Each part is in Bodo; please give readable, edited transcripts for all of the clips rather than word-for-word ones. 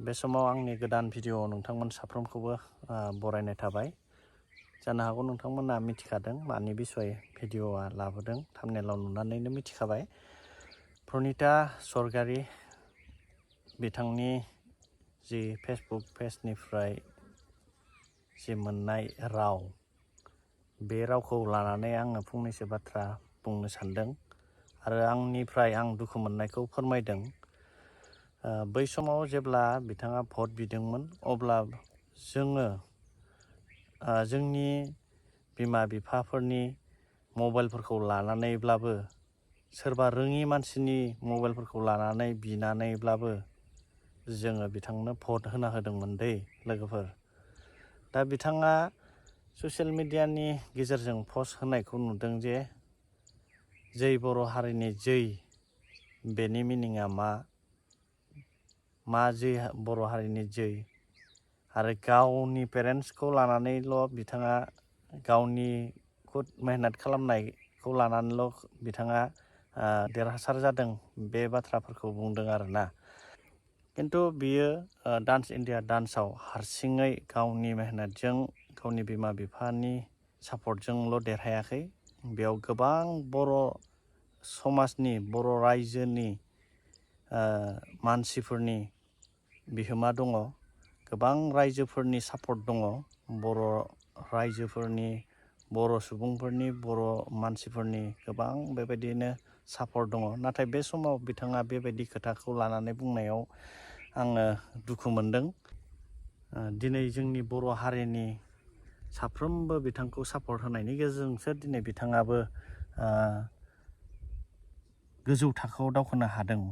बे समाव आंनि गोदान भिडिअ नोंथांमोन साफ्रोमखौबो बरायनाय थाबाय। जानो हागौ नोंथांमोना मिथिखादों मानि बिसय भिडिअआ लाबोदों, थाम्बनेलाव नुनानैनो मिथिखाबाय। प्रनिता सरगारि बिथांनि जि फेसबुक पेजनिफ्राय जि मोननाय राव, बे रावखौ लानानै आङो फंनैसो बाथ्रा बुंनो सानदों आरो आंनिफ्राय आं दुखु मोननायखौ फोरमायदों। बै समाव जेब्ला बिथाङा भट बिदोंमोन, अब्ला जोङो जोंनि बिमा बिफाफोरनि मबाइलफोरखौ लानानैब्लाबो, सोरबा रोङि मानसिनि मबाइलफोरखौ लानानै बिनानैब्लाबो जोङो बिथांनो भट होना होदोंमोन दै लोगोफोर। दा बिथाङा ससियेल मिडियानि गेजेरजों पस्ट होनायखौ नुदों जे जै बर' हारिनि जै, बेनि मिनिङा मा जै बर' हारिनि जै, आरो गावनि पेरेन्टसखौ लानानैल' बिथाङा गावनि खुद मेहनत खालामनायखौ लानानैल' बिथाङा देरहासार जादों, बे बाथ्राफोरखौ बुंदों आरोना। खिन्थु बियो डान्स इन्डिया डान्सआव हारसिङै गावनि मेहनतजों, गावनि बिमा बिफानि सापर्टजोंल' देरहायाखै। बेयाव गोबां बर' समाजनि, बर' रायजोनि मानसिफोरनि बिहोमा दङ, गोबां रायजोफोरनि सापर्ट दङ। बर' रायजोफोरनि, बर' सुबुंफोरनि, बर' मानसिफोरनि गोबां बेबायदिनो सापर्ट दङ। नाथाय बे समाव बिथाङा बेबायदि खोथाखौ लानानै बुंनायाव आङो दुखु मोनदों। दिनै जोंनि बर' हारिनि साफ्रोमबो बिथांखौ सापर्ट होनायनि गेजेरजोंसो दिनै बिथाङाबो गोजौ थाखोआव दावखोनो हादों।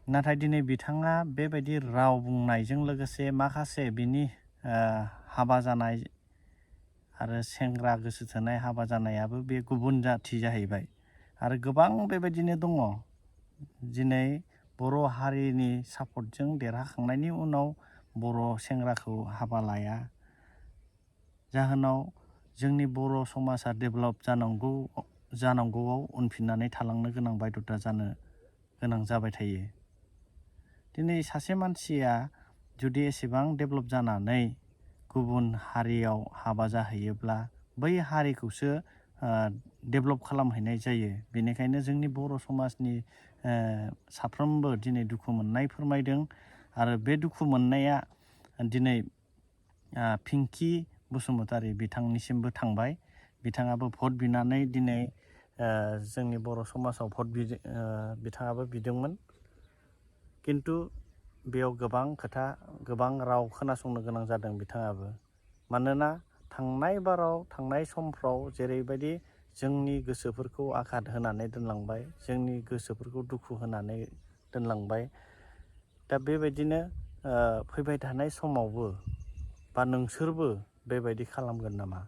नाथाय दिनै बिथाङा बेबायदि राव बुंनायजों लोगोसे माखासे बिनि हाबा जानाय आरो सेंग्रा गोसो थोनाय हाबा जानायाबो बे गुबुन जाथि जाहैबाय। आरो गोबां बेबायदिनो दङ दिनै बर' हारिनि सापर्टजों देरहाखांनायनि उनाव बर' सेंग्राखौ हाबा लाया, जाहोनाव जोंनि बर' समाजा डेभेलप जानांगौआव उनफिननानै थालांनो गोनां बायध'था जानो गोनां जाबाय थायो। दिनै सासे मानसिया जुदि एसेबां डेभेलप जानानै गुबुन हारियाव हाबा जाहैयोब्ला बै हारिखौसो डेभेलप खालामहैनाय जायो। बेनिखायनो जोंनि बर' समाजनि साफ्रोमबो दिनै दुखु मोननाय फोरमायदों। आरो बे दुखु मोननाया दिनै पिंकि बसुमतारी बिथांनिसिमबो थांबाय। बिथाङाबो भट बिनानै दिनै जोंनि बर' समाजाव बिथाङाबो बिदोंमोन। खिन्थु बेयाव गोबां खोथा, गोबां राव खोनासंनो गोनां जादों बिथाङाबो। मानोना थांनाय समफ्राव जेरैबायदि जोंनि गोसोफोरखौ आघात होनानै दोनलांबाय, जोंनि गोसोफोरखौ दुखु होनानै दोनलांबाय, दा बेबायदिनो फैबाय थानाय समावबो बा नोंसोरबो बेबायदि खालामगोन नामा?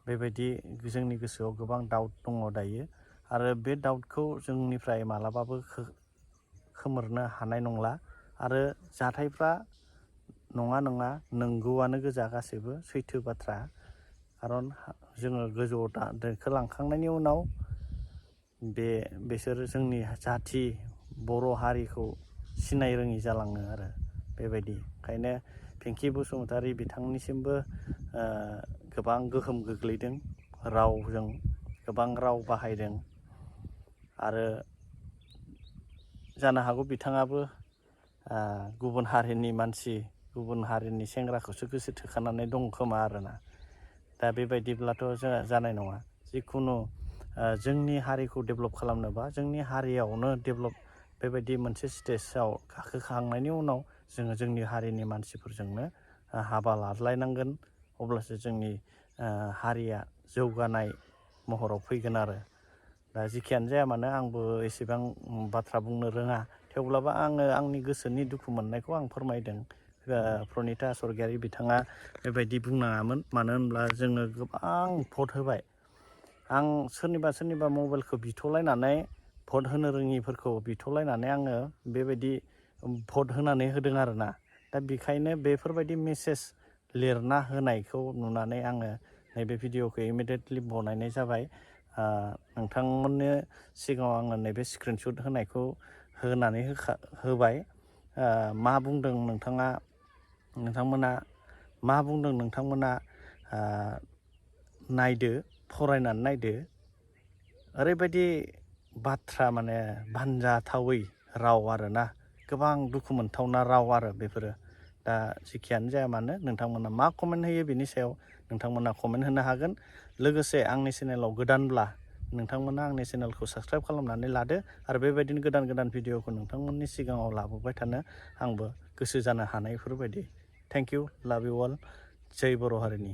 बेबायदि जोंनि गोसोआव गोबां डाउट दङ दायो। आरो बे डाउटखौ जोंनिफ्राय मालाबाबो खोमोरनो हानाय नंला। आरो जाथायफ्रा नङा नंगौआनो गोजा, गासैबो सैथो बाथ्रा। खारन जोङो गोजौआव दैखोलांखांनायनि उनाव बिसोरो जोंनि जाथि बर' हारिखौ सिनाय रोङि जालाङो आरो बेबायदि। ओंखायनो पिंकि बसुमतारी बिथांनिसिमबो गोबां गोहोम गोग्लैदों। रावजों गोबां राव बाहायदों। आरो जानो हागौ बिथाङाबो गुबुन हारिनि मानसि, गुबुन हारिनि सेंग्राखौसो गोसो थोखानानै दं खोमा आरोना। दा बेबायदिब्लाथ' जानाय नङा। जिखुनु जोंनि हारिखौ डेभेलप खालामनोबा जोंनि हारियावनो डेभेलप, बेबायदि मोनसे स्टेजाव गाखोखांनायनि उनाव जोङो जोंनि हारिनि मानसिफोरजोंनो हाबा लाज्लायनांगोन। अब्लासो जोंनि हारिया जौगानाय महराव फैगोन आरो। दा जिखियानो जाया मानो, आंबो एसेबां बाथ्रा बुंनो रोङा, थेवब्लाबो आङो आंनि गोसोनि दुखु मोननायखौ आं फोरमायदों। प्रनिता सरगारि बिथाङा बेबायदि बुंनाङामोन। मानो होनब्ला जोङो गोबां भट होबाय। आं सोरनिबा मबाइलखौ बिथ'लायनानै, भट होनो रोङिफोरखौ बिथ'लायनानै आङो बेबायदि भट होनानै होदों आरोना। दा बेखायनो बेफोरबायदि मेसेज लिरना होनायखौ नुनानै आङो नैबे भिडिअखौ इमिडियेटलि बनायनाय जाबाय। नोंथांमोननो सिगाङाव आङो नैबे स्क्रिनशट होनायखौ होनानै होबाय। मा बुंदों नोंथांमोना मा बुंदों नोंथांमोना नायदो फरायनानै नायदो ओरैबायदि बाथ्रा माने बानजाथावै राव आरोना गोबां दुखु मोनथावना राव आरो बेफोरो दा जेखियानो जाया मानो नोंथांमोना मा कमेन्ट होयो बेनि सायाव नोंथांमोना कमेन्ट होनो हागोन लोगोसे आंनि चेनेलाव गोदानब्ला नोंथांमोना आंनि चेनेलखौ साबस्क्राइब खालामनानै लादो आरो बेबायदिनो गोदान गोदान भिडिअखौ नोंथांमोननि सिगाङाव लाबोबाय थानो आंबो गोसो जानो हानायफोरबायदि थेंक इउ लाभ इउ अल जै बर' हारिनि